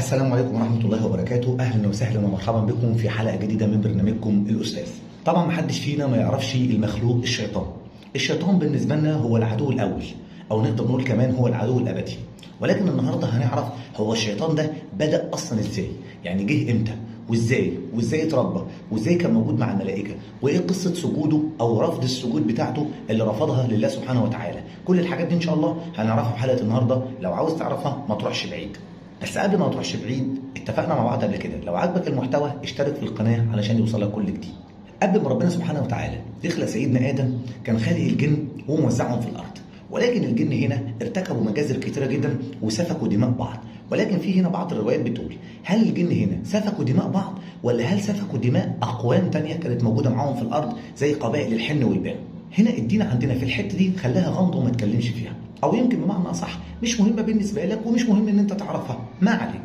السلام عليكم ورحمة الله وبركاته. أهلا وسهلا ومرحبا بكم في حلقة جديدة من برنامجكم الأستاذ. طبعا محدش فينا ما يعرفش المخلوق الشيطان. الشيطان بالنسبة لنا هو العدو الأول، أو نقدر نقول كمان هو العدو الأبدي. ولكن النهاردة هنعرف هو الشيطان ده بدأ أصلا إزاي، يعني جه إمتى وازاي اتربى، وازاي كان موجود مع الملائكة، وايه قصة سجوده او رفض السجود بتاعته اللي رفضها لله سبحانه وتعالى. كل الحاجات دي ان شاء الله هنعرفها في حلقة النهارده. لو عاوز تعرفها ما تروحش بعيد. بس قبل ما تروحش بعيد، اتفقنا مع بعض قبل كده، لو عجبك المحتوى اشترك في القناة علشان يوصلك كل جديد. قبل ما ربنا سبحانه وتعالى يخلق سيدنا ادم كان خالق الجن وموزعهم في الارض، ولكن الجن هنا ارتكبوا مجازر كتيرة جدا وسفكوا دماء بعض. ولكن في هنا بعض الروايات بتقول هل الجن هنا سفكوا دماء بعض، ولا هل سفكوا دماء اقوام تانية كانت موجودة معاهم في الارض زي قبائل الحن والبان؟ هنا الدين عندنا في الحتة دي خلاها غامضة وما تكلمش فيها، او يمكن بمعنى اصح مش مهمة بالنسبة لك ومش مهم ان انت تعرفها، ما علينا.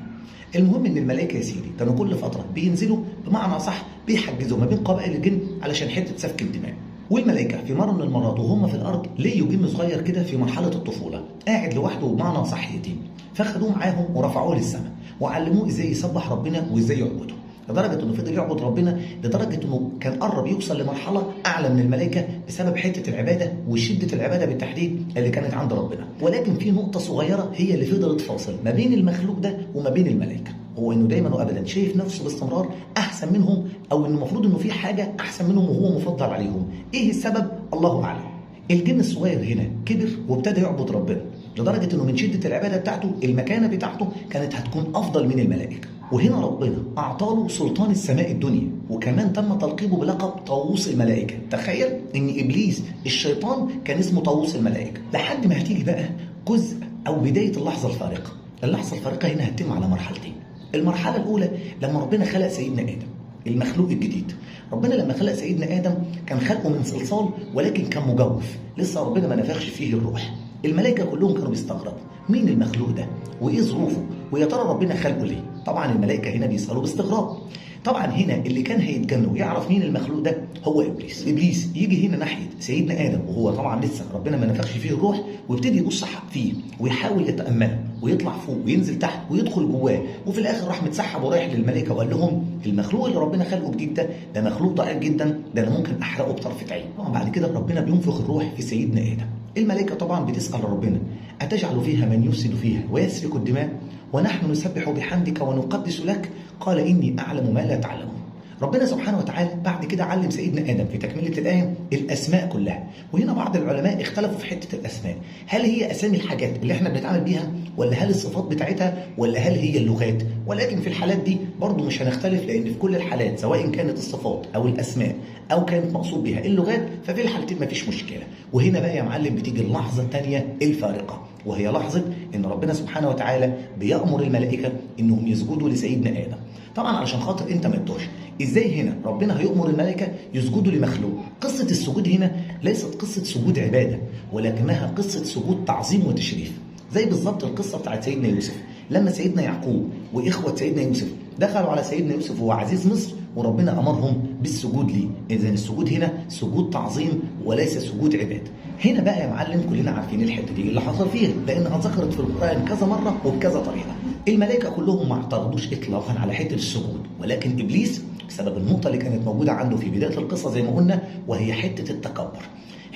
المهم ان الملائكة يا سيدي كانوا كل فترة بينزلوا بمعنى اصح بيحجزوا ما بين قبائل الجن علشان حتة سفك الدماء. والملائكة في مرة من المرات وهم في الارض لقيوا جن صغير كده في مرحلة الطفولة قاعد لوحده وبمعنى صح يتيم، فخدوه معاهم ورفعوه للسماء وعلموه ازاي يسبح ربنا وازاي يعبده، لدرجة انه فضل يعبد ربنا لدرجة انه كان قرب يوصل لمرحلة اعلى من الملائكة بسبب حتة العبادة وشده العبادة بالتحديد اللي كانت عند ربنا. ولكن في نقطة صغيرة هي اللي فضلت فاصل ما بين المخلوق ده وما بين الملائكة، هو انه دايما وابدا شايف نفسه باستمرار احسن منهم، او انه المفروض انه في حاجة احسن منهم وهو مفضل عليهم. ايه السبب؟ الله اعلم. الجن الصغير هنا كبر وابتدى يعبد ربنا لدرجة انه من شده العبادة بتاعته المكانة بتاعته كانت هتكون افضل من الملائكة. وهنا ربنا اعطاله سلطان السماء الدنيا، وكمان تم تلقيبه بلقب طاووس الملائكة. تخيل ان ابليس الشيطان كان اسمه طاووس الملائكة. لحد ما هتيجي بقى جزء او بداية اللحظة الفارقة. اللحظة الفارقة هنا هتتم على مرحلتين. المرحلة الاولى لما ربنا خلق سيدنا ادم المخلوق الجديد. ربنا لما خلق سيدنا ادم كان خلقه من صلصال، ولكن كان مجوف لسه ربنا ما نفخش فيه الروح. الملائكة كلهم كانوا بيستغربوا مين المخلوق ده وايه ظروفه ويا ترى ربنا خلقه ليه. طبعا الملائكة هنا بيسالوا باستغراب. طبعا هنا اللي كان هيتجنن ويعرف مين المخلوق ده هو ابليس. ابليس يجي هنا ناحية سيدنا ادم وهو طبعا لسه ربنا ما نفخش فيه الروح، ويبتدي يبص فيه ويحاول يتامله ويطلع فوق وينزل تحت ويدخل جواه، وفي الاخر راح متسحب ورايح للملائكة وقال لهم المخلوق اللي ربنا خلقه جديد ده مخلوق ضعيف جدا، ده انا ممكن احرقه بطرفه عين. طبعا بعد كده ربنا بينفخ الروح في سيدنا ادم. الملائكة طبعا بتسال ربنا اتجعل فيها من يفسد فيها ويسفك الدماء ونحن نسبح بحمدك ونقدس لك؟ قال إني أعلم ما لا تعلمون. ربنا سبحانه وتعالى بعد كده علم سيدنا آدم في تكملة الآية الأسماء كلها. وهنا بعض العلماء اختلفوا في حتة الأسماء، هل هي أسامي الحاجات اللي احنا بنتعامل بيها، ولا هل الصفات بتاعتها، ولا هل هي اللغات؟ ولكن في الحالات دي برضو مش هنختلف، لأن في كل الحالات سواء كانت الصفات أو الأسماء أو كانت مقصود بها اللغات ففي الحالتين مفيش مشكلة. وهنا بقى يا معلم بتيجي اللحظة الثانية الفارقة، وهي لحظة إن ربنا سبحانه وتعالى بيأمر الملائكة إنهم يسجدوا لسيدنا آدم. طبعا علشان خاطر أنت ما تتوهش، إزاي هنا ربنا هيؤمر الملائكة يسجدوا لمخلوق؟ قصة السجود هنا ليست قصة سجود عبادة، ولكنها قصة سجود تعظيم وتشريف، زي بالظبط القصة بتاعت سيدنا يوسف لما سيدنا يعقوب وإخوة سيدنا يوسف دخلوا على سيدنا يوسف وهو عزيز مصر وربنا أمرهم بالسجود ليه. إذن السجود هنا سجود تعظيم وليس سجود عبادة. هنا بقى يا معلم كلنا عارفين الحتة دي اللي حصل فيها، لأنها ذكرت في القرآن كذا مرة وبكذا طريقة. الملائكة كلهم ما اعترضوش إطلاقا على حتة السجود، ولكن إبليس بسبب النقطة اللي كانت موجودة عنده في بداية القصة زي ما قلنا، وهي حتة التكبر.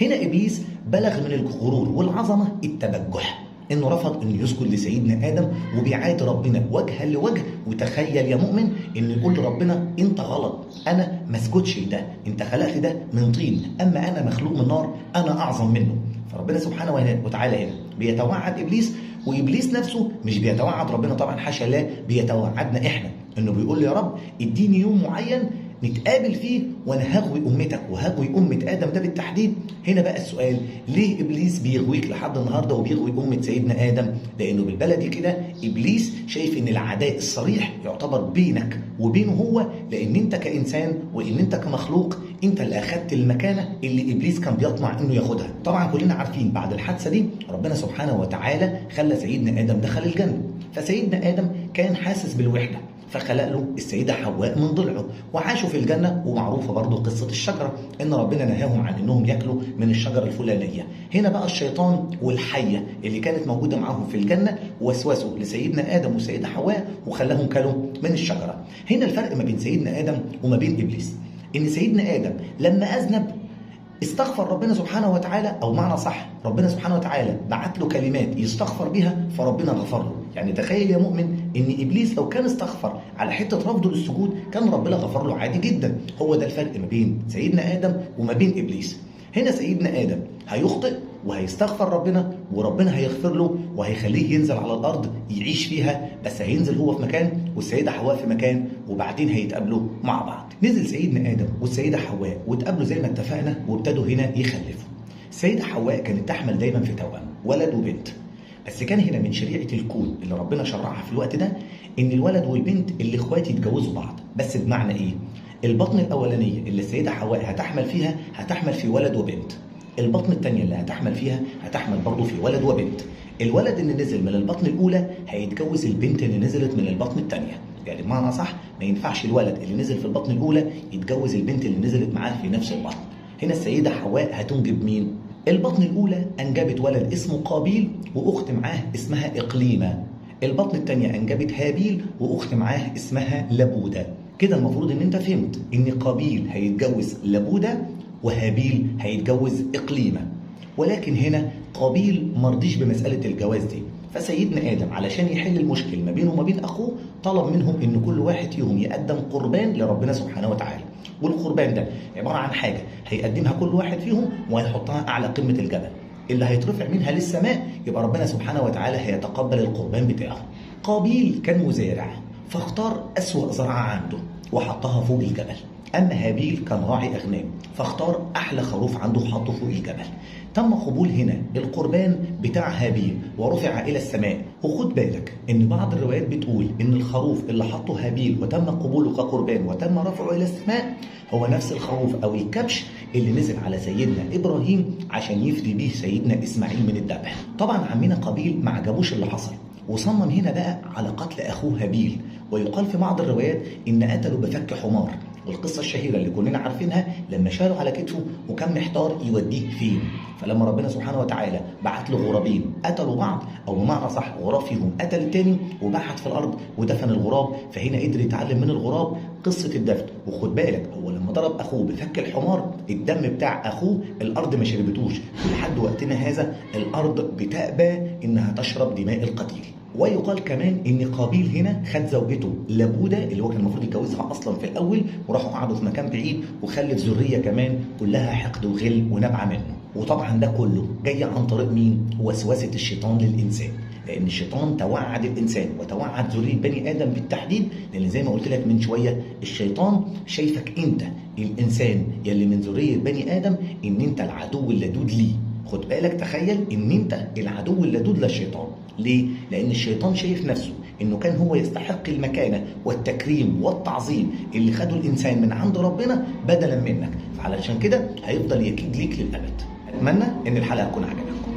هنا إبليس بلغ من الغرور والعظمة التبجح، انه رفض انه يسجد لسيدنا ادم وبيعادي ربنا وجها لوجه. وتخيل يا مؤمن انه يقول لربنا انت غلط، انا ما اسجدش لده، انت خلقت ده من طين، اما انا مخلوق من نار، انا اعظم منه. فربنا سبحانه وتعالى هنا بيتوعد ابليس، وابليس نفسه مش بيتوعد ربنا طبعا حاشا لا، بيتوعدنا احنا، انه بيقول يا رب اديني يوم معين نتقابل فيه وانا هغوي امتك وهغوي امه ادم ده بالتحديد. هنا بقى السؤال، ليه ابليس بيغويك لحد النهارده وبيغوي امه سيدنا ادم؟ لانه بالبلدي كده ابليس شايف ان العداء الصريح يعتبر بينك وبينه هو، لان انت كانسان وان انت كمخلوق انت اللي اخدت المكانة اللي ابليس كان بيطمع انه ياخدها. طبعا كلنا عارفين بعد الحادثة دي ربنا سبحانه وتعالى خلى سيدنا ادم دخل الجنة، فسيدنا ادم كان حاسس بالوحدة، فخلق له السيدة حواء من ضلعه، وعاشوا في الجنة. ومعروفة برضو قصة الشجرة إن ربنا نهاهم عن إنهم ياكلوا من الشجرة الفلانية. هنا بقى الشيطان والحية اللي كانت موجودة معاهم في الجنة وسوسوا لسيدنا آدم والسيدة حواء وخلاهم كلوا من الشجرة. هنا الفرق ما بين سيدنا آدم وما بين إبليس، إن سيدنا آدم لما أذنب استغفر ربنا سبحانه وتعالى، أو معنى صح ربنا سبحانه وتعالى بعت له كلمات يستغفر بها فربنا غفر له. يعني تخيل يا مؤمن إن إبليس لو كان استغفر على حتة رفضه للسجود كان ربنا غفر له عادي جدا. هو ده الفرق ما بين سيدنا آدم وما بين إبليس. هنا سيدنا آدم هيخطئ وهيستغفر ربنا وربنا هيغفر له وهيخليه ينزل على الأرض يعيش فيها، بس هينزل هو في مكان والسيدة حواء في مكان، وبعدين هيتقابلوا مع بعض. نزل سيدنا آدم والسيدة حواء واتقابلوا زي ما اتفقنا، وابتدوا هنا يخلفوا. السيدة حواء كانت تحمل دايما في توأم، ولد وبنت، بس كان هنا من شريعة الكون اللي ربنا شرعها في الوقت ده إن الولد والبنت اللي اخوات يتجوزوا بعض. بس بمعنى إيه؟ البطن الأولانية اللي السيدة حواء هتحمل فيها هتحمل في ولد وبنت، البطن الثانية اللي هتحمل فيها هتحمل برضه في ولد وبنت. الولد اللي نزل من البطن الأولى هيتجوز البنت اللي نزلت من البطن الثانية. يعني بمعنى صح ما ينفعش الولد اللي نزل في البطن الأولى يتجوز البنت اللي نزلت معاه في نفس البطن. هنا السيدة حواء هتنجب مين؟ البطن الأولى أنجبت ولد اسمه قابيل وأخت معاه اسمها إقليمة. البطن الثانية أنجبت هابيل وأخت معاه اسمها لبودة. كده المفروض إن أنت فهمت إن قابيل هيتجوز لبودة وهابيل هيتجوز إقليمة. ولكن هنا قابيل مرضيش بمسألة الجواز دي، فسيدنا آدم علشان يحل المشكل ما بينه وما بين أخوه طلب منهم إن كل واحد فيهم يقدم قربان لربنا سبحانه وتعالى. والقربان ده عبارة عن حاجة هيقدمها كل واحد فيهم وهيحطها أعلى قمة الجبل، اللي هيترفع منها للسماء يبقى ربنا سبحانه وتعالى هيتقبل القربان بتاعه. قابيل كان مزارع فاختار أسوأ زرعة عنده وحطها فوق الجبل. أما هابيل كان راعي أغنام فاختار أحلى خروف عنده وحطه فوق الجبل. تم قبول هنا القربان بتاع هابيل ورفع إلى السماء. وخد بالك إن بعض الروايات بتقول إن الخروف اللي حطه هابيل وتم قبوله كقربان وتم رفعه إلى السماء هو نفس الخروف أو الكبش اللي نزل على سيدنا إبراهيم عشان يفدي به سيدنا إسماعيل من الذبح. طبعا عمنا قابيل ما عجبوش اللي حصل وصمم هنا بقى على قتل أخوه هابيل، ويقال في بعض الروايات إن قتله بفك حمار. والقصة الشهيرة اللي كلنا عارفينها لما شالوا على كتفه وكان محتار يوديه فين، فلما ربنا سبحانه وتعالى بعت له غرابين قتلوا بعض، أو بمعنى صح غراب فيهم قتل التاني وبحت في الأرض ودفن الغراب، فهنا قدر يتعلم من الغراب قصة الدفن. وخد بالك هو لما ضرب أخوه بفك الحمار الدم بتاع أخوه الأرض ما شربتوش، ولحد وقتنا هذا الأرض بتأبى إنها تشرب دماء القتيل. ويقال كمان ان قابيل هنا خد زوجته لبودة اللي هو كان المفروض يتجوزها اصلا في الاول، وراحوا قعدوا في مكان بعيد وخلف ذرية كمان كلها حقد وغل ونبعه منه. وطبعا ده كله جاي عن طريق مين؟ وسوسه الشيطان للانسان، لان الشيطان توعد الانسان وتوعد ذرية بني ادم بالتحديد، لان زي ما قلت لك من شوية الشيطان شايفك انت الانسان يلي من ذرية بني ادم ان انت العدو اللدود ليه. خد بالك، تخيل ان انت العدو اللدود للشيطان. ليه؟ لأن الشيطان شايف نفسه إنه كان هو يستحق المكانة والتكريم والتعظيم اللي خده الإنسان من عند ربنا بدلا منك، فعلشان كده هيفضل يكيد ليك للأبد. أتمنى إن الحلقة تكون عجبتكم.